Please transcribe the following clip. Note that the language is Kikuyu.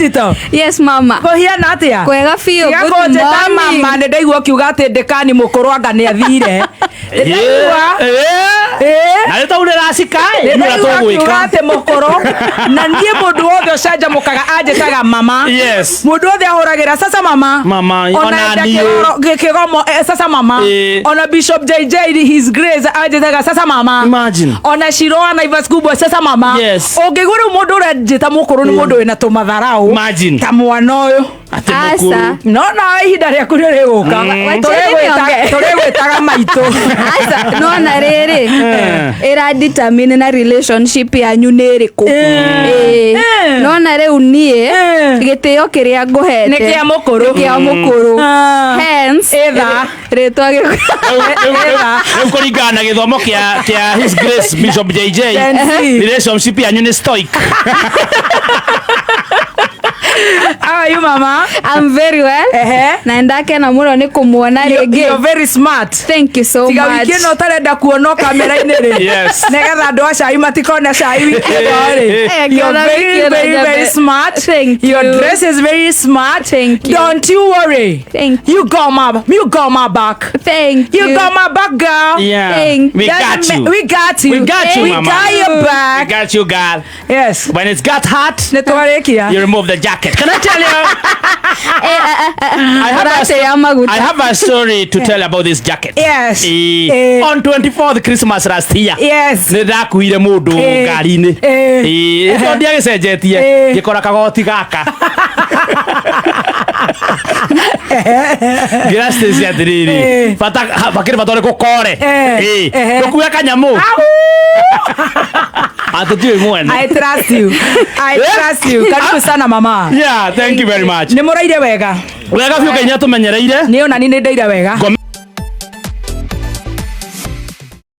Digital. Yes mama. Kũhiana atĩa? Kwega biũ. Tiga Good kũnjĩta morning. mama, nĩ ndaigua ũkiuga atĩ ndĩkani mũkũrũ anga nĩ athire. Nĩ ndaigua. Ĩĩ. Na nĩ taurä racika Nĩ ũrĩa ndaigua akiuga tũgwĩka. atĩ mũkũrũ na niĩ mũndũ wothe ũcanjamũkaga anjĩtaga mama. Yes. Mũndũ wothe ahũragĩra sasa mama. Mama, ona ona enda niĩ. Kĩgomo sasa mama. Ĩĩ. Ona Bishop JJ His Grace anjĩtaga sasa mama. Imagine. Ona Shiroa Naivas Kubwa sasa mama. Yes. Ũngĩigua rĩu mũndũ ũrĩa njĩta mũkũrũ nĩ mũndũ wĩna tũmatharau. Imagine. Ta mwana ũyũ. Atĩ Aca. mũkũrũ. No nawe ihinda rĩaku nĩ rĩgũka. Wacheni nionge. Tũrĩgwĩtaga maitũ. Aca, nona rĩrĩ ĩra determine na relationship yanyu nĩ ĩrĩkũ. Ĩĩ. Nona rĩu niĩ gĩtĩo kĩrĩa ngũhete Nĩ kĩa mũkũrũ. Nĩ kĩa mũkũrũ. Ah. Hence Ĩtha. rĩtwa gĩkũ Rĩu kũringana na gĩthomo kĩa His Grace Bishop JJ, Gen Z. relationship yanyu nĩ stoic. How are you, mama? I'm very well. Ehe. Na ndakena mũno nĩ kũmuona rĩngĩ. You're very smart. Thank you so Tiga much. wiki ĩno ũtarenda kuonwo kamera-inĩ rĩ. Yes. Nĩgetha andũ a cai matikone cai wiki ĩno rĩ. Eh, You're kĩona very, wiki ĩno very, very njambe. smart. Thank Your you. dress is very smart. Thank you. Don't you worry. Thank You got my back. Thank You you. got my back, girl. Yeah. Thank We Doesn't got you. We got you. We got you, We mama. got your We back. got you, girl. Yes. When it's got hot, Nĩ twarĩkia. you remove the jacket. Can I tell you? I have, a, Ũrateya maguta. I have a story to tell about this jacket. Yes. Eh, Eh. on 24th Christmas last year. Yes. Nĩ ndakuire mũndũ Eh. ngari-inĩ. Eh. Eh, tondũ ndiagĩcenjetie. Eh. Ngĩkora kagoti gaka. Ngĩra Stacy atĩrĩrĩ, Eh. bata bakĩrĩ bata ũrĩkũ kore. Eh. Eh, Eh. ndũkue kanyamũ. Atĩ tiũĩ mwene. I trust you. I Eh? trust you. Karibu sana mama. Yeah, thank you very much. Nĩ mũraire wega. Wega biũ Ngai nĩatũmenyereire. Nĩ ona ni nĩ ndaire wega. Ngome